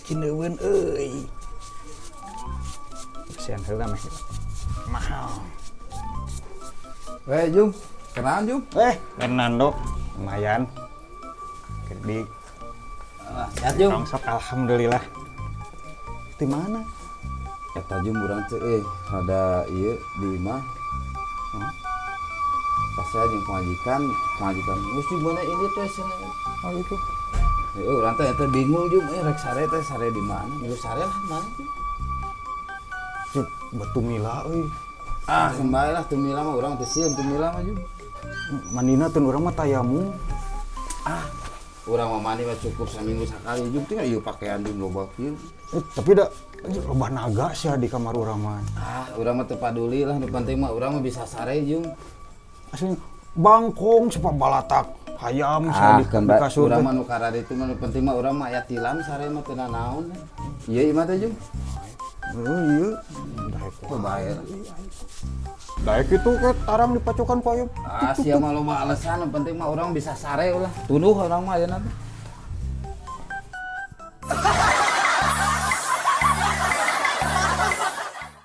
Cineun euy. Kasihan heula meh. Mahal. Weh, Jum. Kenalan, Jum. Eh, Fernando lumayan. Di Ah, sehat, Jum. rongsok, alhamdulillah. Di mana? Eta, Jum, urang teh rada ieu di imah. Pas saya jeung pamajikan, pamajikan geus di mana ini teh cenah. Oh itu. Urang teh eta bingung, Jum, rek sare teh sare di mana? Geus sare lah mana, Jum? Cuk, batu mila euy. Ah, kembali lah tumila mah, urang teh sieun tumila mah, Jum. Mandina teu, urang mah tayamum. Ah, urang mah mandi mah cukup saminggu sakali, Jum. Tinggal ieu pakaian, Jum, loba kieu. Eh, tapi da loba naga sih di kamar urang mah. Ah, urang mah teu paduli lah, nu penting mah urang mah bisa sare, Jum. Asli bangkong sepa balatak hayam Ah, saya di, kan di kasur urang teh. Mah nu kararitu mah, nu penting mah urang mah aya tilam sare mah teu nanaon. Ieu imah teh, Jum. Oh, iya. Daek. Oh, bae. Daek itu ke tarang dipacokan ku ayam. Ah, sia mah loba alasan, nu penting mah urang bisa sare ulah. Tunduh urang mah ayeuna teh.